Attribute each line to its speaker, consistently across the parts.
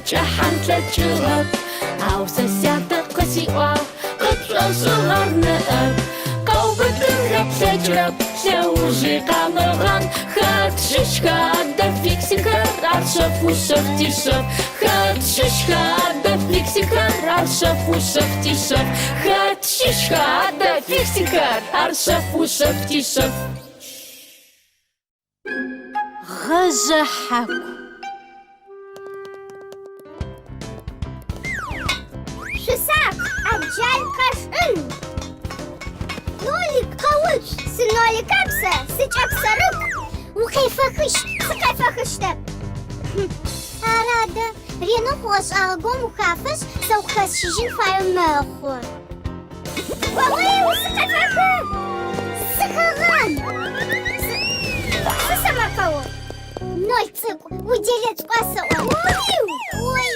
Speaker 1: Сыкӏэхьан слъэкӏыгъэп. Ау сэ сятэ къысиӏуагъ, Къыпшӏошӏыгъэр ныӏэп. Къэубытынхэ плъэкӏырэп, Лъэужи къамыгъан. Хэт щыщха адэ фиксикхэр, Ар шъэф ушъэф тишъэф. Хэт щыщха адэ фиксикхэр, Ар шъэф ушъэф тишъэф. Хэт щыщха адэ фиксикхэр, Ар шъэф ушъэф тишъэф.
Speaker 2: Гъэжъэ хьаку.
Speaker 3: Шъусакъ, аджал къэшӏын! Нолик, къэуцу! Сыноликэп сэ, сыкӏэпсэрыкӏу! Укъефэхыщт, сыкъефэхыщтэп! Ары адэ, ренэу хъугъэ-шӏагъэ горэм ухафэшъ, сэ укъыхэсщыжьын фаеу мэхъу. Уи, сыкъефэхы! Сыхэгъан! Сысэмэркъэу! Ноль цӏыкӏу, уделэ цӏыкӏуа сэӏо. Ой,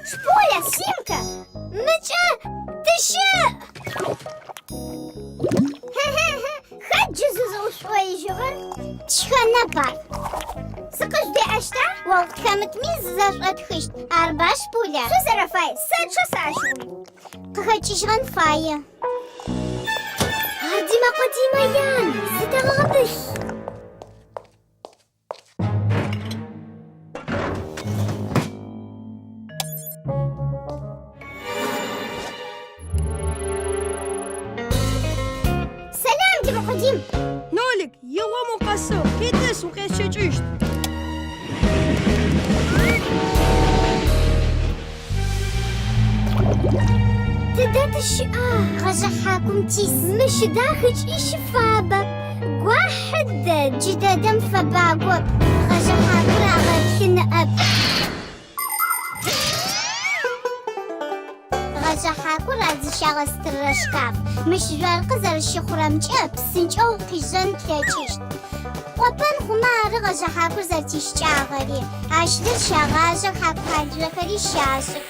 Speaker 3: Шполя, Симка, мыкӏэ тыщыӏ! Хэт джы зызыушӏоижьыгъэр? Тшхэнэп ар. Сыкъыжъудеӏэщта? О укъытхэмытми зызэшӏотхыщт. Арба, Шпуля? Шъузэрэфай, сэчъэ сэ ащыгъум. Къыхэкӏыжьыгъэн фае. Ар Димэкъо Димэ ян, зытэгъэгъэбылъ. Сэлам, Димэкъо Дим!
Speaker 4: Нолик, игъом укъэсыгъ, къитӏыс, укъесщэкӏыщт.
Speaker 3: Тыдэ тыщыӏа? Гъэжъэ хьакум тис. Мыщ дах ыкӏи щыфабэ. Гуахьы дэд. Джыдэдэм фэбагоп. Гъэжъэ хьакур агъэплъы ныӏэп. Гъэжъэ хьакур ар зыщагъэстырэ шкаф. Мыщ жъоркъы зэрэщыхъурэмкӏэ псынкӏэу укъижъэн плъэкӏыщт. Пӏопэн хъумэ ары гъэжъэ хьакур зэртищыкӏагъэри. Ащ лыр щагъажъэ, хьаку хьалыжъохэри щашӏых.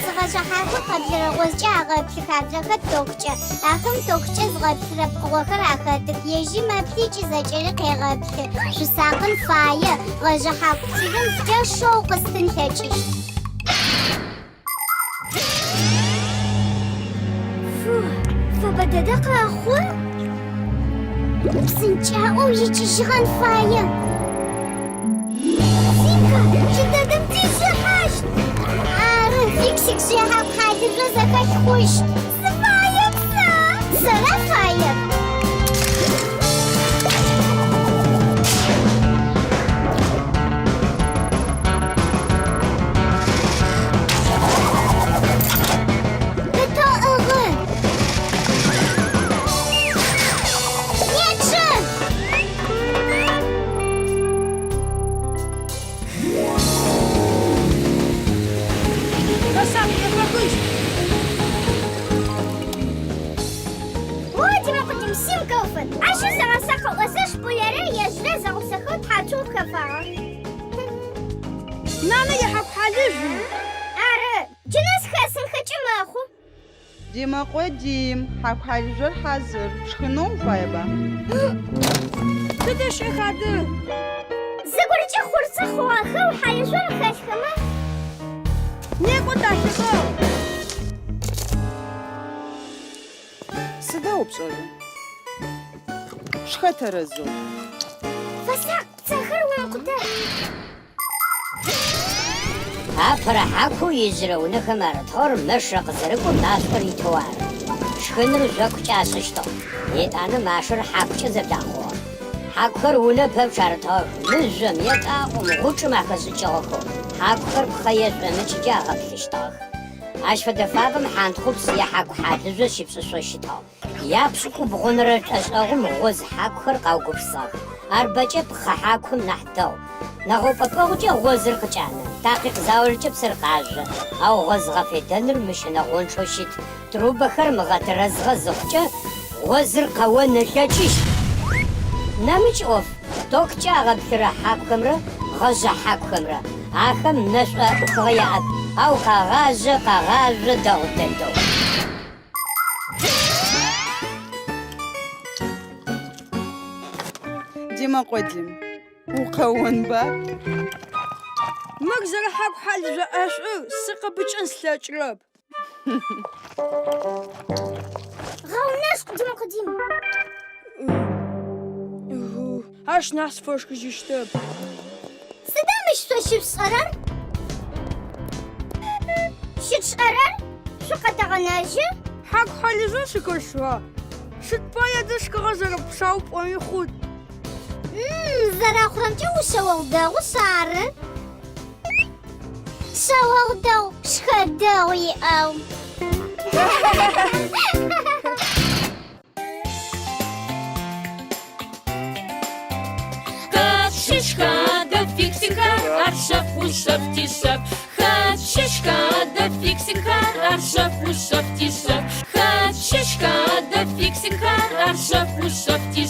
Speaker 3: Зы гъэжъэ хьакур къэблэрэ гъозкӏэ агъэплъых, адрэхэр токкӏэ. Ахэм токкӏэ зыгъэплъырэ пкъыгъохэр ахэтых. Ежьи мэплъы ыкӏи зэкӏэри къегъэплъы. Шъусакъын фае, гъэжъэ хьаку плъырым лъэшэу укъыстын лъэкӏыщт. Фу, фэбэ дэдэ къэхъу. Псынкӏаӏоу икӏыжьыгъэн фае. Симка, джыдэдэм тижъыхьащт. Ары, Фиксик хьаку хьалыжъо зэхэлъ хъущт. Сыфаеп сэ! Сэра фаер? Пытэу ӏыгъы! Нечъэ!
Speaker 4: Фэсакъ, ефэхыщт!
Speaker 3: О, Димэкъо Дим, Симкэ уфэд. Ашъыу зэгъэсакъ ыӏозэ, Шпулерэ ежьрэ зэгъусэхэу тхьацум хэфагъэх.
Speaker 4: Нанэ ихьаку хьалыжъу.
Speaker 3: Ары, джы нэс хэсынхэкӏи мэхъу.
Speaker 5: Димэкъо Дим, хьаку хьалыжъор хьазыр, пшхынэу уфаеба?
Speaker 4: Тыдэ щыӏэх адэ?
Speaker 3: Зыгорэкӏэ хъурцэ хъугъэхэу хьалыжъом хэлъхэмэ?
Speaker 4: Некӏо, талъыхъу.
Speaker 5: Сыда о пшӏэрэр? Шхэ тэрэзэу.
Speaker 3: Фэсакъ, пцэхэр умыкъутэ.
Speaker 6: Апэрэ хьакоу ижъырэ унэхэм арытыгъэр мэшэ къызэрыкӏоу машӏор итэу ары. Шхыныр жъокукӏэ ашӏыщтыгъ. Етӏанэ машэр хьакукӏэ зэблахъугъэ. Хьакухэр унэ пэпчъ арытыгъэх, мыжъом, етӏагъом, гъучӏым ахэшӏыкӏыгъэхэу. Хьакухэр пхъэ е шӏомыкӏкӏэ агъэплъыщтыгъэх. Ащ фэдэ фабэм хьантхъупс е хьаку хьалыжъо щыпшӏышъоу щытыгъ. Япшӏыкӏубгъунэрэ лӏэшӏэгъум гъоз хьакухэр къаугупшысыгъэх. Ар бэкӏэ пхъэ хьакум нахь дэгъу. Нэгъэупӏэпӏэгъукӏэ гъозыр къыкӏанэ, такъикъ заулэкӏэ псыр къажъо, ау гъоз гъэфедэныр мыщынэгъончъэу щыт, трубэхэр мыгъэтэрэзгъэ зыхъукӏэ, гъозыр къэон ылъэкӏыщт. Нэмыкӏ ӏоф, токкӏэ агъэплъырэ хьакухэмрэ гъэжъэ хьакухэмрэ. Ахэм мэшӏо ӏухыгъэ яӏэп, ау къагъажъэ, къагъажъо дэгъу дэдэу.
Speaker 5: Димэкъо Дим, укъэонба?
Speaker 4: Мыр зэрэхьаку хьалыжъо ӏэшӏур сыкъыпыкӏын слъэкӏырэп.
Speaker 3: Гъэунэшкӏу, Димэ-Къудим.
Speaker 4: Ащ нахь сфэшхыжьыщтэп.
Speaker 3: Сыда мыщ шъо щышъушӏэрэр? Щытшӏэрэр? Шъукъэтэгъэнэжьы?
Speaker 4: Хьаку хьалыжъо щыкъышъуа? Сыд пае дышкыгъэ зэрэпсау пӏоми хъут.
Speaker 3: Зэрэхъурэмкӏэ ушъэогъу дэгъушъ ары. Шъэогъу дэгъу, шхэ дэгъу иӏэу.
Speaker 1: Хэт щыщха адэ фиксикхэр, ар шъэф ушъэф тишъэф. Хэт щыщха адэ фиксикхэр, ар шъэф ушъэф тишъэф. Хэт щыщха адэ фиксикхэр, ар шъэф ушъэф тишъэф.